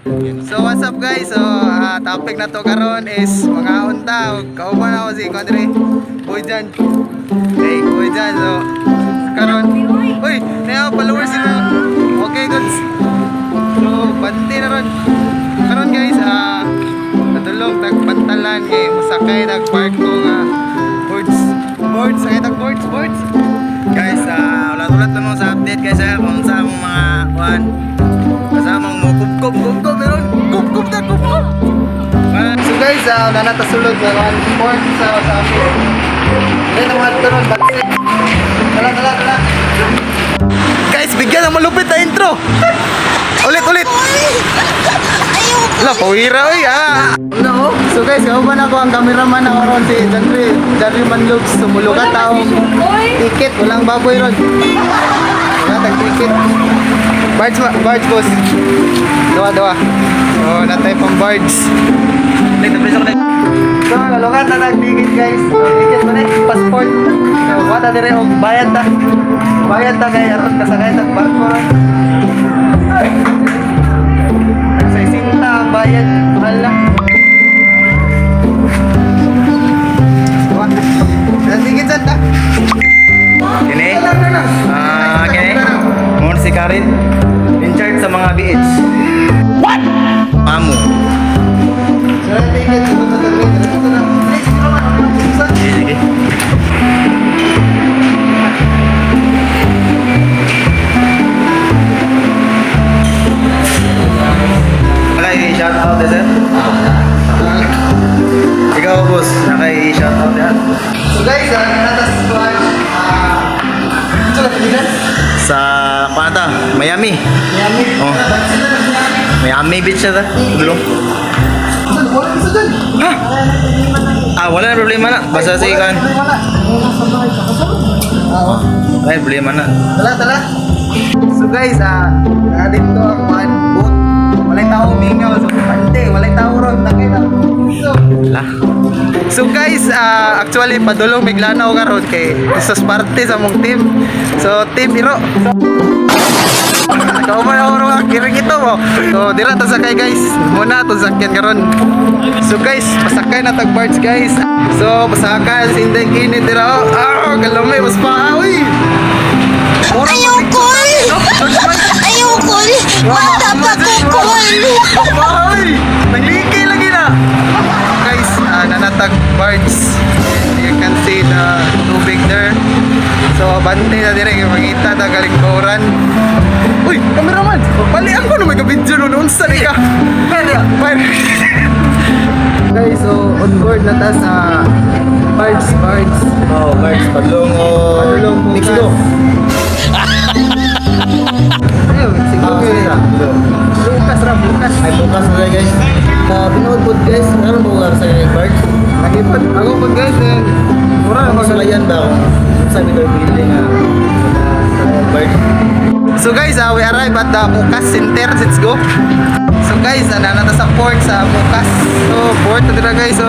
So what's up, guys? So topic na to karon is mga unta. Kauban ako si Condre. Boy Jan. Hey, Boy Jan. So karon, uy, na followers sila. Okay, goods. So bante na ron. Karon guys, padulong tag Pantalan kay masakay tag barko nga boards. Boards, sakay tag boards, boards. Guys, ulat-ulat lang mo sa update guys ha, kung sa among mga kuan. Kasamang mo kubkob kubkob meron. Kup kup na kup kup. So guys, nanatasulod na one port sa amin. Then naman ito ron, batsi. Tala, tala, tala. Guys, bigyan ng malupit na intro. Ulit, ulit. Wala, pawira, oy, ah. Ano, oh. So guys, kauban ako ang cameraman ako ron si Janry, Janry Manlugs, sumulukat taong ticket, walang baboy ron. Wala tag ticket. Barge, barge boss. Dawa, dawa. So, natay pang barge. So, nalukat na tag ticket, guys. So, ticket mo na, passport. So, wala dire og bayad ta. Bayad ta kay aron kasakay tag barko ron. Sa isinta ang bayad, mahal na. Dawa. Ang ticket saan ta? Kini? Ah, kini. Mon si Karin. In charge sa mga BH. What? Amo. So, ang ticket, ito na, ito na, ito na. Sige, sige. Nakay shout out eh, sir. Ikaw, boss, nakay shout out yan. So guys, natas kuan, ito na ticket. Sa Kanada, Miami. Miami. Oh. Miami Beach na ta. Dulong. Saan? Wala isa dyan. Ha? Ah, wala na problema na. Basta si kan. Ay, problema na. Tala, tala. So guys, dito ang one boat. Walay tao mingaw. So, pante, walay tao ron. Nakita. So, La. So guys, actually padulong miglanaw karon kay isa parte sa mong team. So team Iro. Kauman ako ron kiring ito mo. So dira ta sakay, guys. Muna to sakyan karon. So guys, pasakay na tag barge, guys. So pasakay sa inday kinit dira. Oh, ah, galami mas pa uy. Mura Ayoko! Ayoko! Matapakukol! Ay! Nagliki lagi na! Guys, nanatag barge. And you can see the tubig there. So, bante na dire kay makita ta kalingkuran. Uy, cameraman! Balian ko na may ka-video nun. Unsa ni ka? Fire! Fire! Guys, so on board na ta sa barge, barge. Oh, guys, padulong o Padulong bukas. Mexico. Ayun, Mexico. Ah, Okay. Bukas ra, bukas. Ay, bukas na guys. Pinuod po guys, ano ba sa bird? Nagipad, ako po guys, eh. Mura na Ang sulayan ba kung sa bitaw pili nga bird? So guys, we arrive at the Mukas Center. Let's go. So guys, nanata sa port sa Mukas. So port na dira, guys. So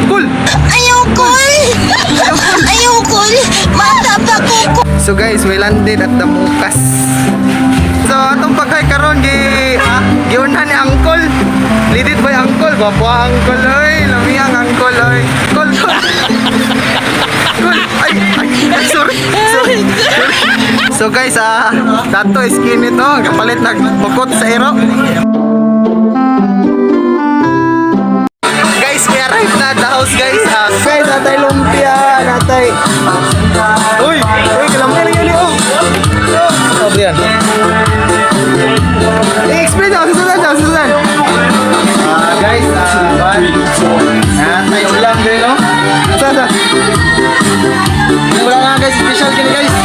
cool. Ayoko! Ayoko! Matapakukol! So guys, we landed at the Mukas. So atong paghay karon gi giunhan ni Uncle. Leaded by Uncle. Gwapo ang Uncle oy. Lami ang Uncle oy. Uncle. Cool. Ay, ay, ay, sorry. Sorry. Sorry. So guys, dato skin ito, kapalit nagbukot sa iro. Guys, we arrived na at the house, guys. Guys, natay lumpia, natay. Uy, uy, kalamay lang yun, oh. Oh, yan. I-explain na, susunod na, susunod. Guys, one. Natay ulam din, no? Sa, sa. Wala nga guys, special kini guys.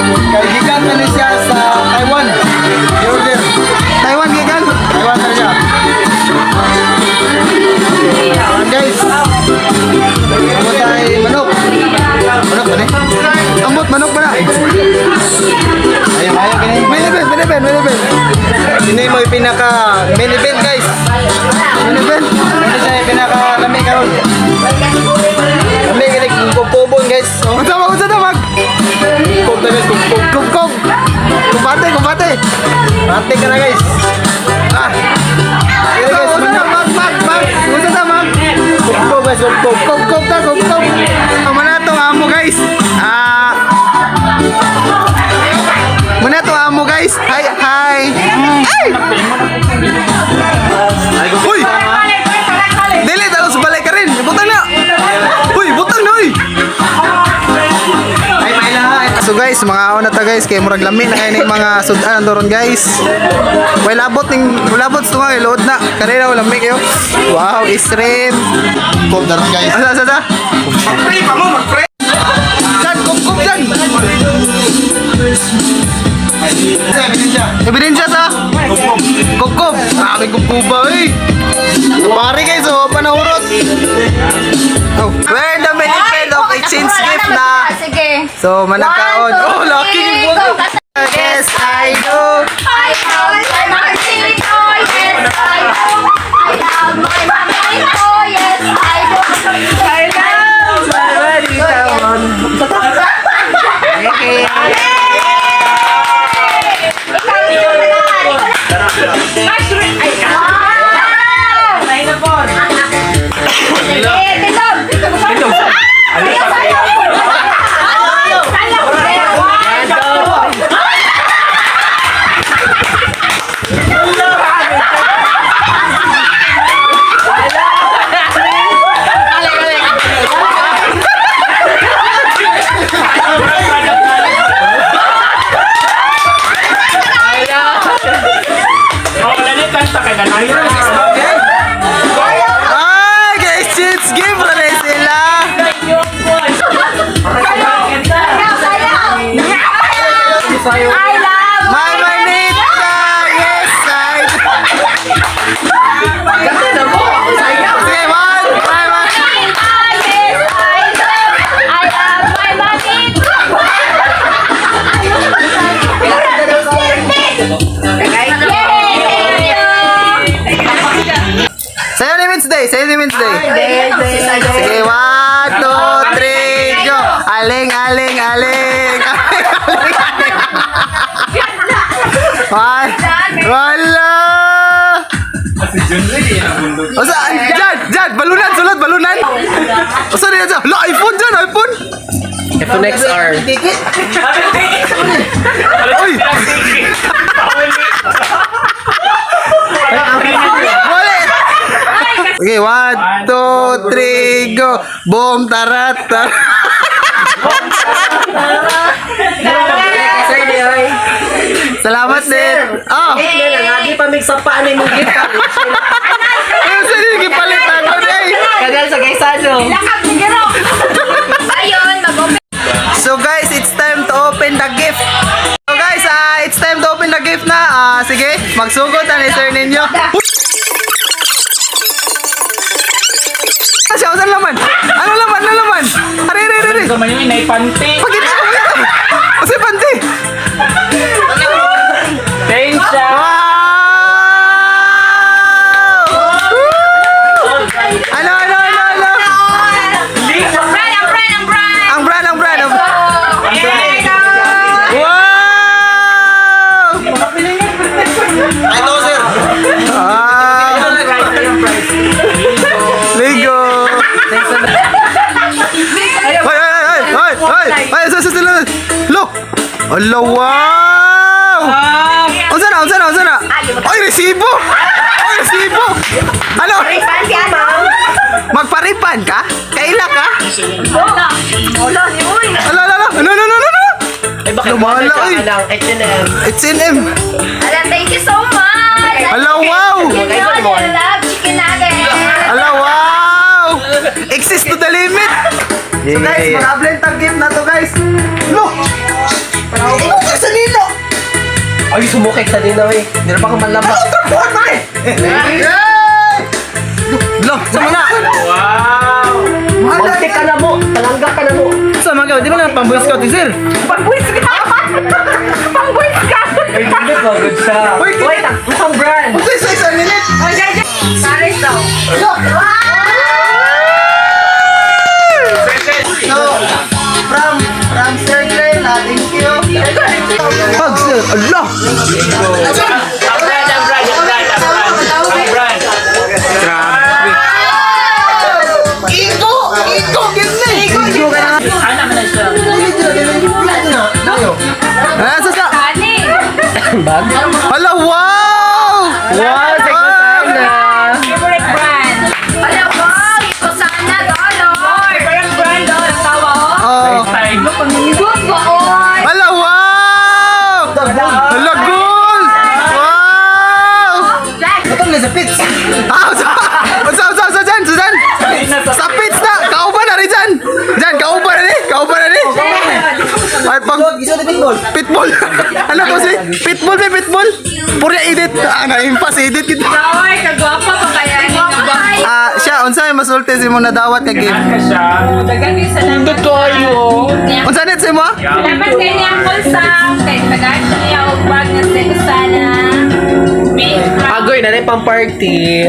Kay gikan na ni siya sa Taiwan. I-order. Taiwan, gikan. Taiwan na siya. Ayan, guys. Amo tayo manok. Manok ba ni? Ambot, manok ba na? Ayaw, ayaw kini. Main event, main event, main event. Ini mo yung pinaka main event, guys. Main event. Ini siya yung pinaka lami karon. Lami kini kubon guys. Oh, Unsa mag, unsa ta mag? Kubkob ta guys, kubkob. Kubkob. Kumbate, kumbate. Mati ka na guys. Ah. Mga na ta, guys, kay murag lami na kay ning mga sudan doron, guys. Way labot ning labot sa mga load na. Kanina wala lami kayo. Wow, isrim. Kom daron, guys. Asa asa asa? Mag-pray pa mo, mag-pray. Jan, kum kum jan. Ebidensya sa? Kukum. Grabe kukuba eh. Pare, guys, oh, panahurot. Oh, we're in the middle of exchange gift na. Sige. So, managkaon. One, two, Oh, lucky three, ni go. Yes, I do. I love my manito, yes, I do. I love my manito, yes, I do. I love my Okay. Ikaw, ikaw na lang. Ikaw na. Ay, wow! Sige, bilog. Sayaw, sayaw. Sayaw, sayaw. Ay, guys, exchange gift na sila. Sayaw, sayaw. I love My manita, yes, I do. Sige, one, one, one. Yes, I do. I love my manito. Yay! Sayo ni Wednesday, sayo ni Wednesday. Sige, one, two, three, go. Aling, aling, aling. Aling, aling, aling. One, wala. Osa, Jan, Jan, balunan, sulod, balunan. Osa niya, Jan. Lo, iPhone, Jan, iPhone. iPhone XR. Uy! Wala! Okay, one, two, three, go! Boom, tarat, tarat. Salamat din. Oh, Di pa mig sa paano imong gift. ano sa gipalit ako day. Kagal sa gaysano. Lakag ni Gero. Ayun, mag-open. So guys, it's time to open the gift. So guys, it's time to open the gift na. Sige, magsugod na ni sir ninyo. Siya, saan laman? Ano laman? Ano laman? Are, are, are, are. Naman yung inay panty. Pakita, pakita. Kasi panty. Thanks, siya. Wow! Woo! Ano, ano, ano, ano? Ang brand, ang brand, ang brand. Ang brand, ang brand. Yay! Wow! Ito, sir. Ah! Ligo! Hoy, hoy, hoy, hoy, hoy! Ay, sa, sa, sa, Lo! Ala, wow! Unsa na, unsa na, unsa na? Ay, resibo! Ay, resibo! Ano? Panty, ano? Magparipan ka? Kaila ka? Wala. Wala, ni Uy. Ala, ala, ala! Ano, ano, ano, ano? Ay bakit Lumala, oy. Ng H&M. H&M! Ala, thank you so much. Ala, wow! You know, I love chicken nuggets. Ala, wow! Exist to the limit! So guys, mga tag gift na to, guys. Look! Ano ka sa nilo? Ay sumukik sa dinaw eh. Hindi na pa ka manlaba. Buhat na eh! Lo, sa mga! Wow! Magtik ka na mo. Talangga ka na mo. Sa mga, di ba na pang Boy Scout eh, sir? Pang-buwis ka. Pang-buwis ka. Ay hindi ko good siya. Uy, Wait, ang mukhang brand. Uy, sa isang minute! Paris daw. So, from Sir Glenn, thank you. Hug, sir. Allah! Ang brand, ang brand, ang brand, ang brand. Ang brand. Grabe. Igo! Igo! Gini! Igo ka na! Anak na siya. Ah, sa sa! Ani. Bag. Hala, wow! Wow, sa sana. Favorite brand. Ala, wow. Ito sana, dollar. Favorite brand, oh. Ang tawa, oh. Oh. Tayo. Good ba, oy? Hala, sa pits. Ah, unsa unsa unsa unsa dyan, Susan? Sa pits na, kauban na rin dyan. Dyan, kauban na rin, kauban na rin. Ay, pang Giso na pitbull. Pitbull. Ano to si? Pitbull may pitbull. Puro edit. Ah, na-impas edit kita. Ay, kagwapa pa kaya ni nga ba? Ah, siya, unsa may masulti si mo nadawat nga gift? Dagan kayo salamat. Kayo. Unsa net si mo? Salamat kay ni Uncle Sam. Kay tagaan niya og bag nga sana. May Agoy na pang party.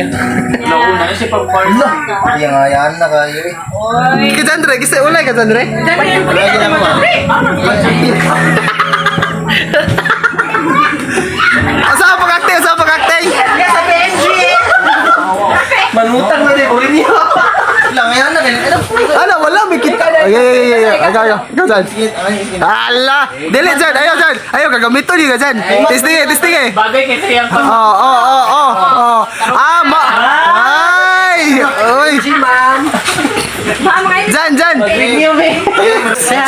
Nauna na siya pag party. Hindi nga yan na kayo eh. Oy. Kay Jandre, kasi ulay ka Jandre. Wala ka naman. Unsa ang pag-acting? Unsa ang pag-acting? Manutang na din ulit niyo. Lang yan na kayo. Ano? Ala, wala may kita. Ay, ay, ay, ay, ay. Ikaw, ikaw, ikaw dyan. Ala, dili dyan, ayaw dyan. Ayaw, gagamiton yun ka dyan. Testing eh, testing eh. Bagay kasi yung pag Oo. Ah, ma... Ay! Oy! Ma'am. Ma'am, ngayon Dyan, dyan! Niyo me.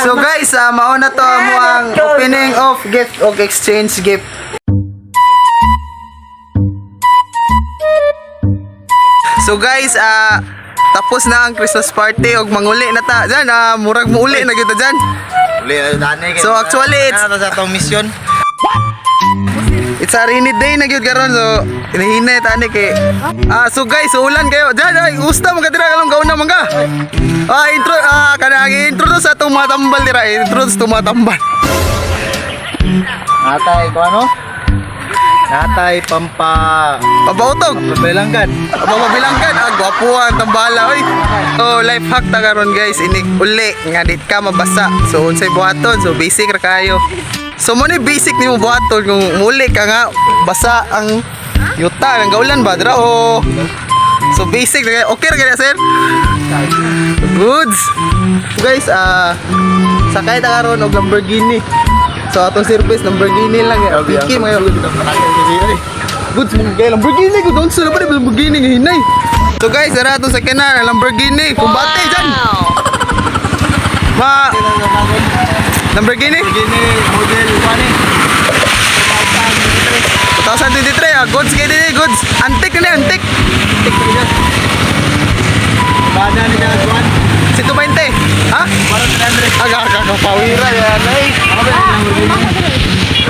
So guys, mauna to mo ang opening of gift og exchange gift. So guys, tapos na ang Christmas party og manguli na ta. Diyan, murag muuli na kita diyan. Uli na dani. So, actually, it's- Ano sa atong mission? It's a rainy day na gyud karon so hinahinay ta ani kay. Ah, so guys, so ulan kayo. Diyan ay gusto mo kadira kalong kauna man ka. Ah, intro kana introduce sa atong mga tambal dira, introduce itong mga tambal. Natay ko ano? Natay pampa Pabautog. Pabilanggan. Mapabilanggan, gwapo ang tambala oy. So life hack ta karon guys, inig uli nga dit ka mabasa. So unsay buhaton? So basic ra kayo. So mo ni basic nimo buhaton kung muli ka nga basa ang yuta ang gaulan ba dira o. So basic ra kayo. Okay ra kaya sir? Goods. Guys, sakay ta karon og Lamborghini. So atong service Lamborghini lang eh. Piki mga Goods mo kay Lamborghini ko don't sila pa rin Lamborghini nga hinay. So guys, ara atong sakyanan ang Lamborghini. Kumbate dyan. Ma Lamborghini Gini model ano eh? 2023 goods kay dili goods. Antik na ni antik. Bana ni Kuan. 120. Ha? Parang 300. Aga aga aga pawira yan ay.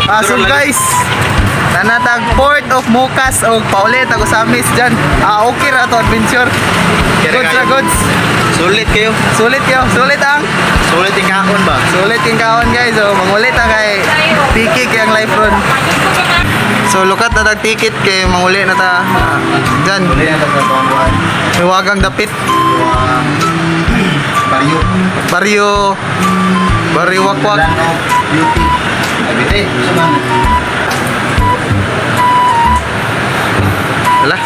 Ah, so guys, nanatag Port of Mukas og paulit ako sa Amis dyan. Ah, okay ra to adventure. Goods ra goods. Sulit kayo. Sulit yo, sulit ang Sulit yung kaon ba? Sulit yung kaon guys. So mangulit ang kay Tiki kay ang life ron. So lukat na tag ticket kay manguli na ta dyan. Uli na sa tongguan. Hiwagang dapit. Baryo. Baryo Baryo Wakwak. Land of Beauty. Ay, bite. Gusto man. Wala.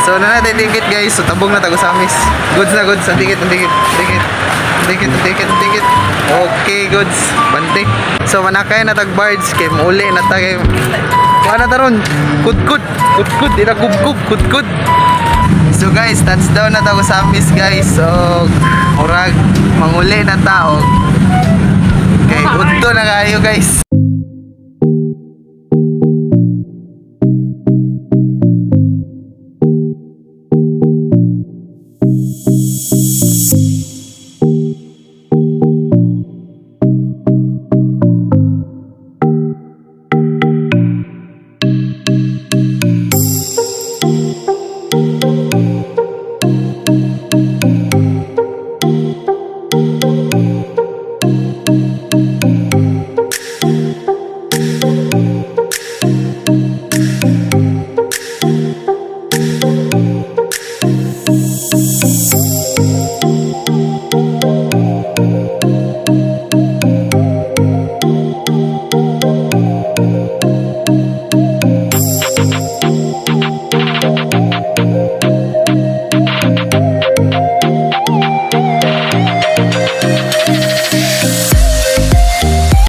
So na natin ticket guys. So tabog na tago sa amis. Goods na goods. Ang ticket, ang ticket, ang ticket. Ang ticket, ang ticket, ang ticket. Okay, goods. Bante. So manakay na tag barge kay mauli na ta kay kuha na taron. Kudkud, kudkud, di na kubkub, kudkud. So guys, touchdown na tago sa amis guys. So murag manguli na tao. Kay udto na kayo guys.